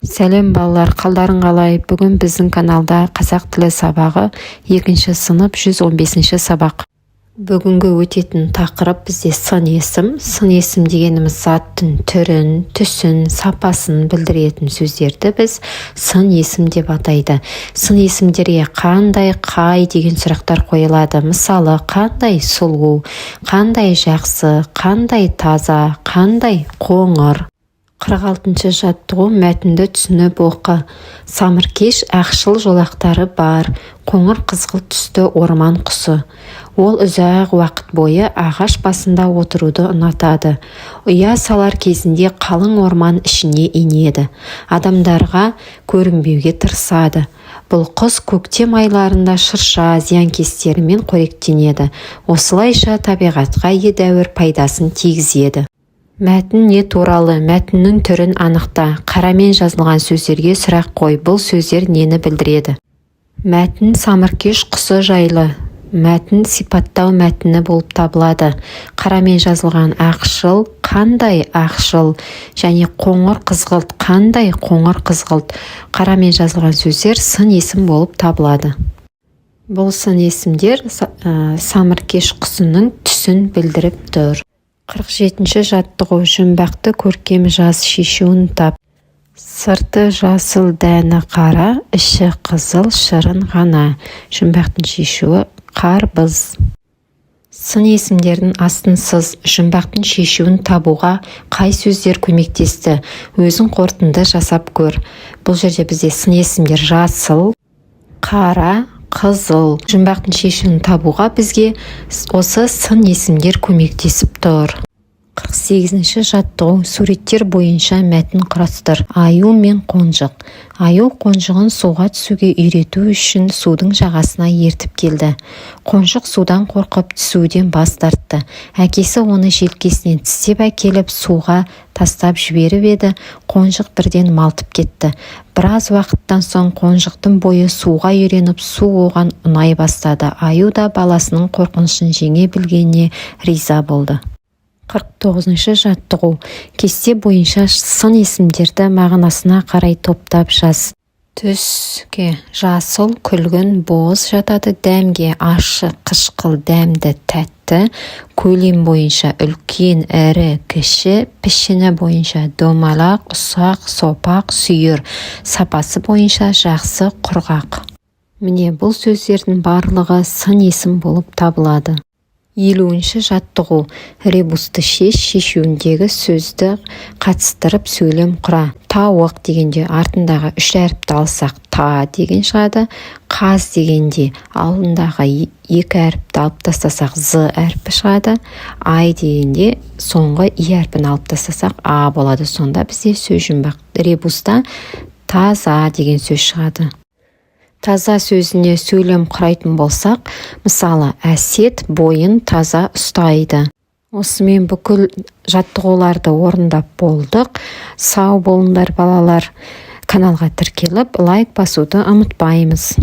Сәлем, балалар! Қалдарың қалай? Бүгін біздің каналда қазақ тілі сабағы, екінші сынып, 115 сабақ. Бүгінгі өтетін тақырып бізде сын есім. Сын есім дегеніміз заттың түрін, түсін, сапасын білдіретін сөздерді біз сын есім деп атайды. Сын есімдерге қандай, қай деген сұрақтар қойылады. Мысалы, қандай сұлу, қандай жақсы, қандай таза, қандай қоңыр. 46 жаттығу. Мәтінді түсініп оқы. Самыркеш ақшыл жолақтары бар қоңыр қызғылт түсті орман құсы. Ол ұзақ уақыт бойы ағаш басында отыруды ұнатады. Ұя салар кезінде қалың орман ішіне енеді, адамдарға көрінбеуге тырысады. Бұл құс көктем айларында шырша зиянкестерімен қоректенеді. Осылайша табиғатқа едәуір пайдасын тигізеді. Мәтін не туралы? Мәтіннің түрін анықта. Қарамен жазылған сөздерге сұрақ қой. Бұл сөздер нені білдіреді? Мәтін самыркеш құсы жайлы. Мәтін сипаттау мәтіні болып табылады. Қарамен жазылған ақшыл, қандай ақшыл және қоңыр қызғылт, қандай қоңыр қызғылт. Қарамен жазылған сөздер сын есім болып табылады. Бұл сын есімдер самыркеш құсының түсін білдіріп тұр. 47 жаттығу. Жұмбақты көркем жаз, шешуін тап. Сырты жасыл, дәні қара, іші қызыл, шырын ғана. Жұмбақтың шешуі: қарбыз. Сын есімдердің астын сыз. Жұмбақтың шешуін табуға қай сөздер көмектесті? Өзің қорытынды жасап көр. Бұл жерде бізде сын есімдер жасыл, қара, қызыл. Жұмбақтың шешуін табуға бізге осы сын есімдер көмектесіп тұр. 48 жаттығу. Суреттер бойынша мәтін құрастыр. Аю мен қонжық. Аю қонжығын суға түсуге үйрету үшін судың жағасына ертіп келді. Қонжық судан қорқып, түсуден бас тартты. Әкесі оны желкесінен тістеп әкеліп, суға тастап жіберіп еді, қонжық бірден малтып кетті. Біраз уақыттан соң қонжықтың бойы суға үйреніп, су оған ұнай бастады. Аю да баласының қорқынышын жеңе білгеніне риза болды. 49 жаттығу. Кесте бойынша сын есімдерді мағынасына қарай топтап жаз. Түске жасыл, күлгін, боз жатады. Дәмге ащы, қышқыл, дәмді, тәтті. Көлем бойынша үлкен, ірі, кіші. Пішіні бойынша домалақ, ұсақ, сопақ, сүйір. Сапасы бойынша жақсы, құрғақ. Міне, бұл сөздердің барлығы сын есім болып табылады. 50 жаттығу. Ребусты шеш. Шешуіндегі сөзді қатыстырып, сөйлем құра. Тауық дегенде артындағы үш әріпті алсақ, та деген шығады. Қаз дегенде алдындағы екі әріпті алып тастасақ, з әрпі шығады. Ай дегенде соңғы и әрпін алып тастасақ, а болады. Сонда бізде сөз жұмбақ ребуста таза деген сөз шығады. Таза сөзіне сөйлем құрайтын болсақ, мысалы, Әсет бойын таза ұстайды. Осымен бүкіл жаттығуларды орындап болдық. Сау болыңдар, балалар! Каналға тіркеліп, лайк басуды ұмытпаймыз.